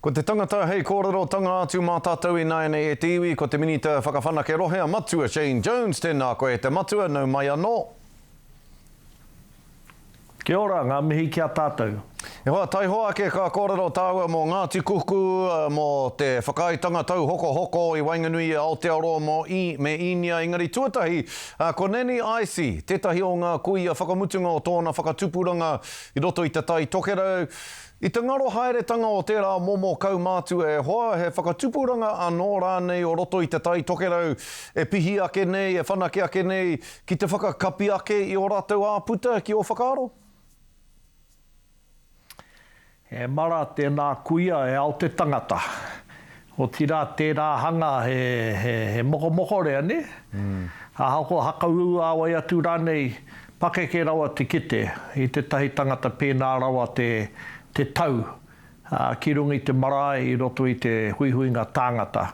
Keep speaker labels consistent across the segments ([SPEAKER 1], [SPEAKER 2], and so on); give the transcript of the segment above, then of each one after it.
[SPEAKER 1] Ko te tangata hei kōrerotanga atu mā tātou ināianei e te iwi, ko te Minita Whakawhanake Rohe a Matua Shane Jones. Tēnā koe e te Matua, nau mai anō.
[SPEAKER 2] Kia ora, ngā mihi ki a tātou.
[SPEAKER 1] E hoa, taihoa ake ka kōrero tāua mō Ngāti Kuku, mō te whakaaetanga tauhokohoko i waenganui i a Aotearoa mō i, me Īnia, engari tuatahi, ko Nanny Icy, tētahi o ngā kuia whakamutunga o tōna whakatupuranga i roto i Te Tai Tokerau. I te ngaro haeretanga o tērā momo kaumātua e hoa, he whakatupuranga anō rānei o roto i Te Tai Tokerau e pihi ake nei, e whanake ake nei, ki te whakakapi ake i ō rātou āputa ki ō whakaaro?
[SPEAKER 2] He mara tēnā kuia e ao te tangata. Otirā tērā hanga he, he, he mokomokorea, nē? Ahakoa hakaū a wai atu rānei, pakeke rawa te kite i tētahi tangata pēnā rawa te, te tau ki runga i te marae i roto i te huihuinga tāngata.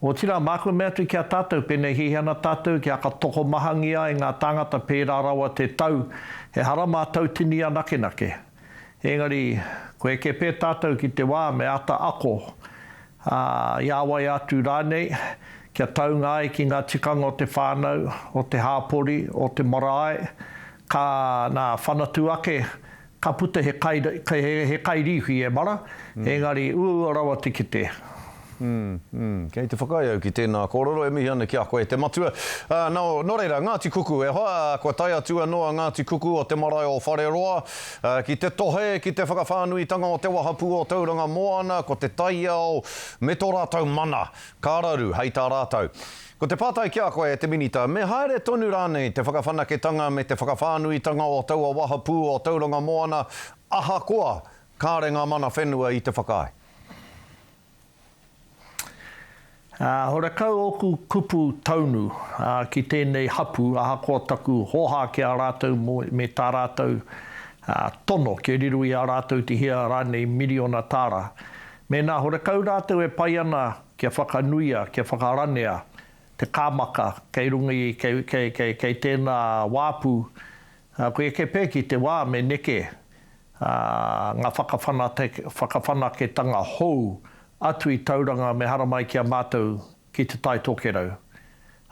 [SPEAKER 2] Otirā, māku e mea atu ki a tātou, pēnei hiahia ana tātou kia ka tokomahangia ai ngā tāngata pērā rawa te tau, ehara mā tautini anakenake. Engari, kua eke pē tātou ki te wā me āta ako, ā, i a wai atu rānei, kia taunga ai ki ngā tikanga o te whānau, o te hāpori, o te marae, ka, nā, whanatu ake, ka puta he kai, he kairīwhi e mara, engari uaua rawa te kite.
[SPEAKER 1] Mm, kei te whakaae au ki tēnā kōrero, e mihi ana ki a koe e te matua. Ā, nō, nō reira, Ngāti Kuku, e hoa, ā, kua tae atu anō a Ngāti Kuku o te marae o Whareroa, ā, ki te tohe, ki te whakawhānuitanga o te wahapū o Tauranga Moana, ko te taiao me tō rātou mana, ka raru, hei tā rātou. Ko te pātai ki a koe, e te Minita, me haere tonu rānei te whakawhanaketanga me te whakawhānuitanga o taua wahapū o Tauranga Moana, ahakoa kāre ngā mana whenua i te whakaae?
[SPEAKER 2] Ā, horekau ōku kupu taunu ki tēnei hapū, ahakoa taku hōhā ki a rātou me tā rātou tono kia riro i a rātou te hia rānei miriona tāra. Mēnā horekau rātou e pai ana kia whakanuia, kia whakaranea te kāmaka kei runga i, kei, kei, kei, kei tēnā wāpu, kua eke pea ki te wā me neke ngā whakawhanaketanga hou atu i Tauranga me haramai ki a mātou ki Te Tai Tokerau,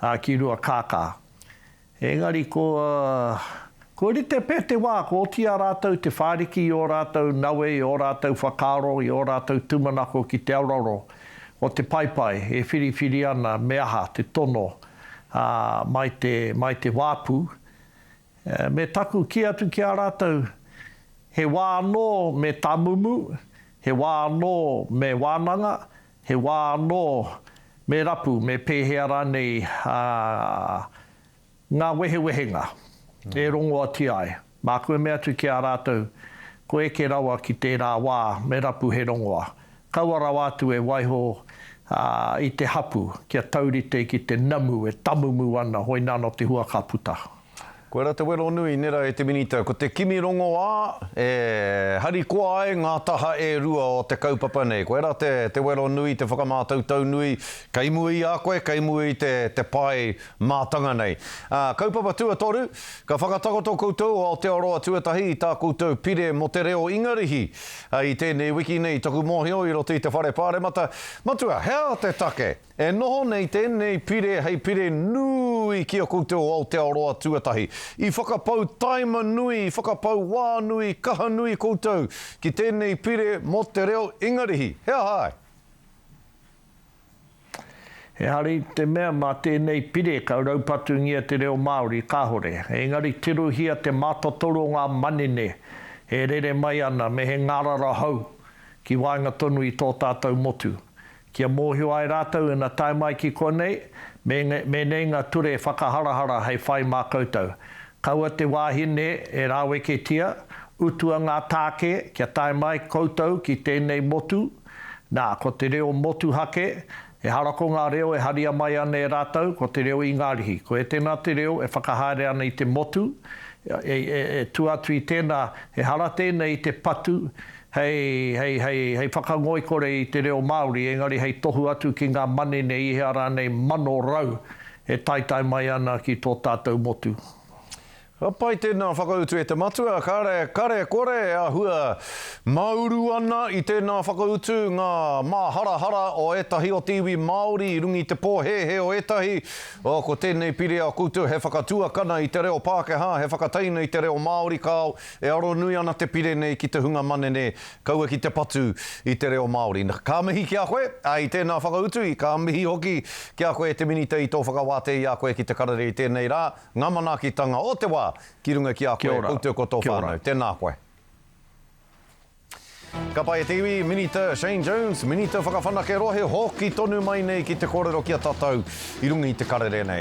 [SPEAKER 2] ā, ki Ruakākā. Engari ko, kua rite pea te wā kua oti i a rātou te whāriki i ō rātou nawe, i ō rātou whakaaro, i ō rātou tūmanako ki te aroaro o te paepae e whiriwhiri ana me aha te tono, ā, mai te, mai te wāpu. Me taku kī atu ki a rātou, he wā anō me tāmumu, he wā anō me wānanga, he wā anō me rapu me pēhea rānei ngā wehewehenga e rongoatia ai. Māku e mea atu ki a rātou, kua eke rawa ki tērā wā me rapu he rongoa. Kaua rawa atu e waiho i te hapu kia taurite ki te namu e tamumu ana hoinānō te hua ka puta.
[SPEAKER 1] Koira te wero nui, nera e te Minita, ko te kimi rongoā e harikoa ai ngā taha e rua o te kaupapa nei. Koira te, te wero nui, te whakamātautau nui, kei mua i a koe, kei mua i te, te pae mātanga nei. Ā, kaupapa tuatoru, ka whakatakoto koutou o Aotearoa tuatahi i tā koutou pire mō te reo Ingarihi i tēnei wiki nei, taku mōhio i roto i te Whare Pāremata. Matua, he aha te take? E noho nei tēnei pire hei pire nui ki a koutou o Aotearoa tuatahi. I whakapau taima nui, i whakapau wā nui, kaha nui koutou ki tēnei pire mō te reo Ingarihi. He aha ai?
[SPEAKER 2] Ehara i te mea mā tēnei pire ka raupatungia te reo Māori, kāore. Engari tirohia te mātotoru o ngā manene e rere mai ana me he ngārara hou ki waenga tonu i tō tātou motu. Kia mōhio ai rātou ina tae mai ki konei, me, me nei ngā ture whakaharahara hei whai mā koutou. Kaua te wāhine e rāweketia, utua ngā tāke kia tae mai koutou ki tēnei motu, nā, ko te reo motuhake, ehara ko ngā reo e haria mai ana e rātou, ko te reo Ingarihi. Ko ētēnā te reo e whakahaere ana i te motu, e, e, e, tua atu i tēnā, ehara tēnei i te patu, hei, hei, hei, hei whakangoikore i te reo Māori, engari hei tohu atu ki ngā manene i hea rānei manorau e taetae mai ana ki tō tātou motu.
[SPEAKER 1] Ka pai tēnā whakautu e te matua, kare, kare kore e āhua māuru ana i tēnā whakautu ngā māharahara o ētahi o te iwi Māori i runga i te pōhēhē o ētahi, oh, ko tēnei pire a koutou he whakatuakana i te reo Pākehā, he whakateina i te reo Māori, kāo, e aronui ana te pire nei ki te hunga manene, kaua ki te patu i te reo Māori. Ka mihi ki a koe, ā, i tēnā whakautu, i ka mihi hoki ki a koe e te Minita i tō whakawātea i a koe ki te karere i tēnei rā, Ngā manaakitanga o te wā ki runga ki a koe, koutou ko tō whānau. Tēnā koe. Ka pai e te iwi, Minita Shane Jones, Minita Whakawhanake Rohe, hoki tonu mai nei ki te kōrero ki a tātou i runga i te karere nei.